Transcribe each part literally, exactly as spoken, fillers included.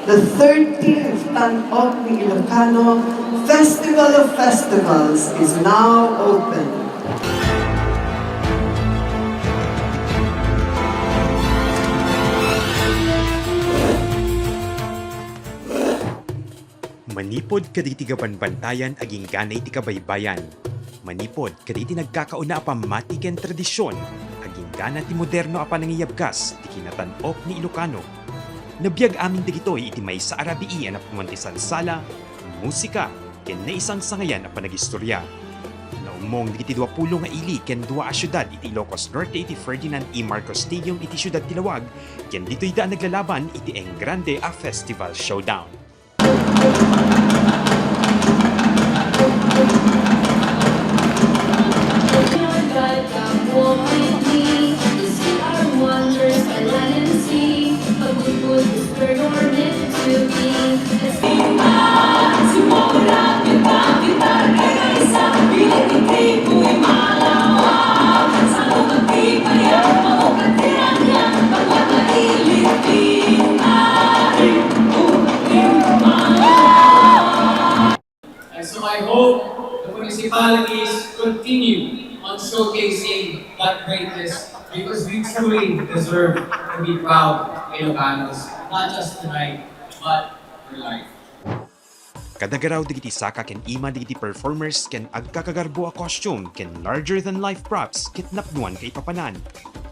The thirteenth Tan-ok ni Ilocano Festival of Festivals is now open. Manipud kadagiti kabanbantayan agingga iti kabaybayan, manipud kadagiti nagkakauna a pammati ken tradision, agingga ti moderno a panangiyabkas ti kinatan-ok ni Ilocano. Nabiag amin dagitoy iti maysa a rabii a napnuan ti salsala, musika, ken naisangsangayan a panagistorya. Naummong dagiti dua pulo nga ili ken dua a siudad iti Ilocos Norte iti Ferdinand E. Marcos Stadium iti siudad ti Laoag, ken ditoyda a naglalaban iti Engrande a Festival Showdown. And so I hope the municipalities continue on showcasing that greatness because we truly deserve to be proud Ilocanos, not just tonight, but for life. Kadagaraw dagiti saka ken ima dagiti performers ken agkakagarbo a costume ken larger-than-life props ket napnuan kaipapanan.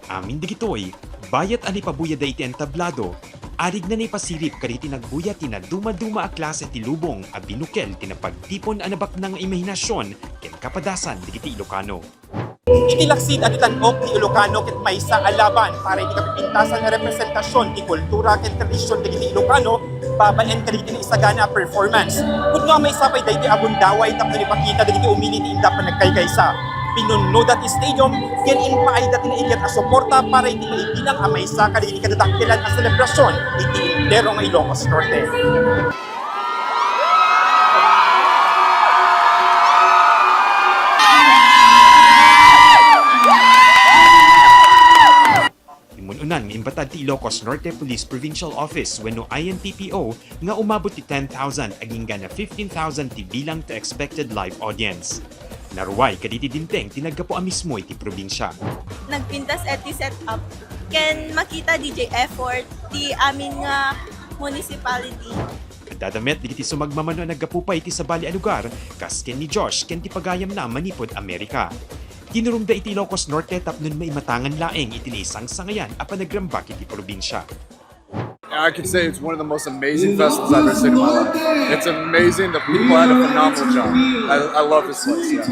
Amin dagitoy, bayat a naipabuyadda iti entablado, arigna naipasirib kadagiti nagbuya ti nadumaduma a klase ti lubong a binukel ti napagtipon a nabaknang nga imahinasion ken kapadasan dagiti Ilocano. Iti laksid a ti tan-ok ti Ilocano ket maysa a laban para iti kapipintasan nga representasion ti kultura ken tradision dagiti Ilocano babaen kadagiti naisagana a performance. Pudno a maysa pay daytoy a gundaway tapno ipakita dagiti umili ti inda panagkaykaysa. Pinunnoda ti stadium ken impaayda ti naiget a suporta para iti maibilang a maysa kadagiti kadadakkelan a selebrasion iti entero nga Ilocos Norte. Immun-unan nga imbatad ti Ilocos Norte Police Provincial Office wenno I N P P O nga umabot ti ten thousand agingga na fifteen thousand ti bilang ti expected live audience. Naruay kaditi dimteng ti naggapu a mismo iti probinsia. Nagpintas iti set up ken makita D J effort ti amin nga municipality. Addada met dagiti sumagmamano a naggapu pay iti sabali a lugar, kas ken ni Josh ken ti pagayamna manipud Amerika. Tinurongda iti Ilocos Norte tapno maimatangan laeng iti naisangsangayan a panagrambak iti probinsia. I can say it's one of the most amazing festivals I've ever seen in my life. It's amazing. The people had a phenomenal job. I, I love this place. Yeah.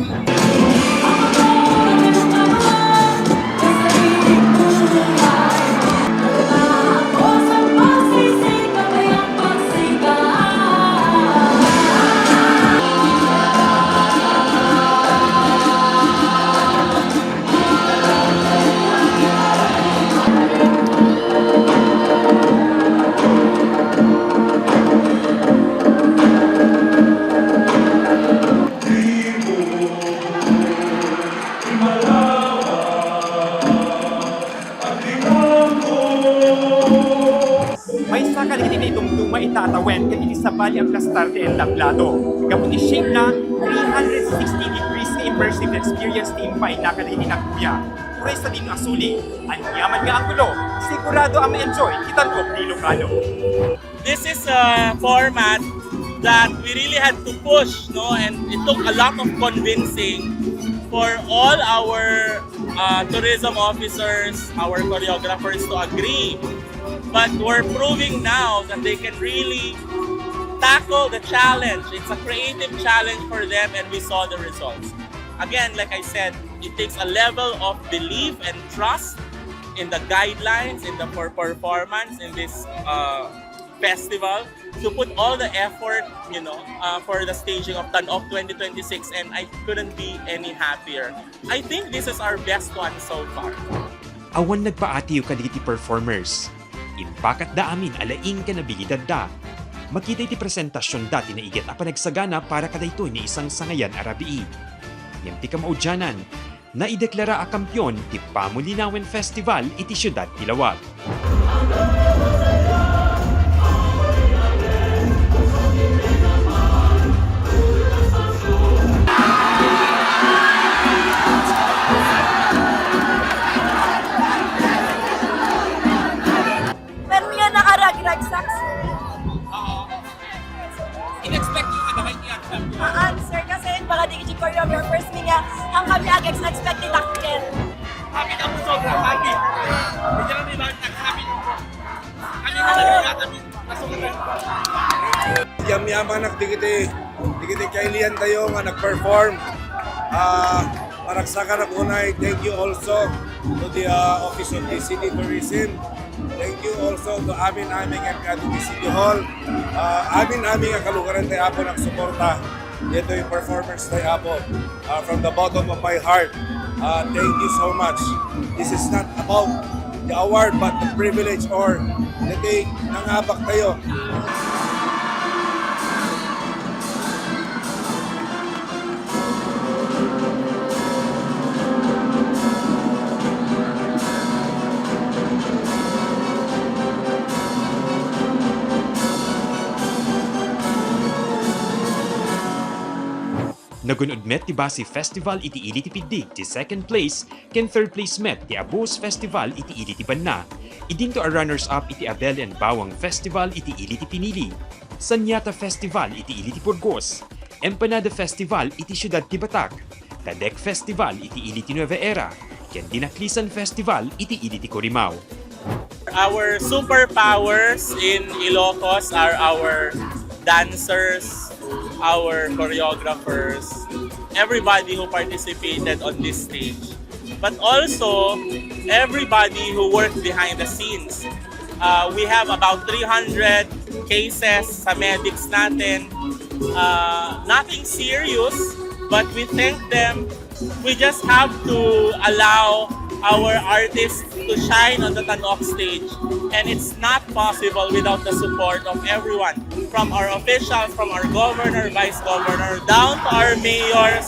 Maysa kadagiti naidumduma ita a tawen ket iti sabali a plastar ti entablado. Gapu ti shape na, three hundred sixty degrees nga immersive experience ti impaayna kadagiti nagbuya. Uray sadino a suli, aniaman nga anggulo, sigurado a ma-enjoy ti tan-ok ti Ilocano. This is a format that we really had to push, no? And it took a lot of convincing for all our uh, tourism officers, our choreographers to agree. But we're proving now that they can really tackle the challenge. It's a creative challenge for them, and we saw the results. Again, like I said, it takes a level of belief and trust in the guidelines, in the for performance in this uh, festival, to put all the effort, you know, uh, for the staging of Tan-ok twenty twenty-six, and I couldn't be any happier. I think this is our best one so far. Awan nagpaatiw kadagiti performers. Impakatda amin a laing ken abilidadda. Makita iti presentasionda ti naiget a panagsagana para kadaytoy naisangsangayan a rabii. Ngem ti kamaudianan, naideklara a kampion ti Pamulinawen Festival iti siudad ti Laoag. Manak dagiti, dagiti kailiantayo nga nag-perform. Ah, maragsakan a unay, thank you also to the, ah, Office of the City Tourism. Thank you also to amin-amin nga kadagiti City Hall. Ah, amin-amin nga kalugaran tayo, Apo, nagsuporta ditoy performance tayo, Apo. Ah, from the bottom of my heart, ah, thank you so much. This is not about the award, but the privilege or the day nangabak tayo. Nagun-od met ti Basi Festival iti ili ti Piddig, ti second place, ken third place met ti Abuos Festival iti ili ti Banna. Idinto a runners-up iti Abel and Bawang Festival iti ili ti Pinili, Sanyata Festival iti ili ti Burgos, Empanada Festival iti siudad ti Batac, Tadek Festival iti ili ti Nueva Era, ken Dinaklisan Festival iti ili ti Corimao. Our superpowers in Ilocos are our dancers, our choreographers, everybody who participated on this stage, but also everybody who worked behind the scenes. Uh, we have about three hundred cases sa medics natin. Uh, nothing serious, but we thank them. We just have to allow our artists to shine on the Tanok stage, and it's not possible without the support of everyone, from our officials, from our governor, vice governor, down to our mayors,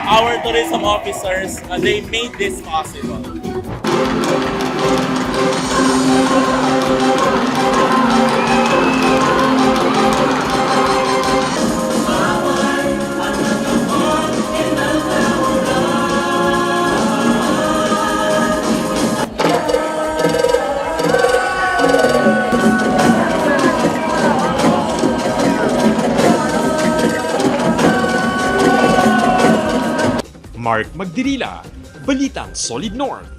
our tourism officers. Uh, they made this possible. Mark Magdirila, Balitang Solid North.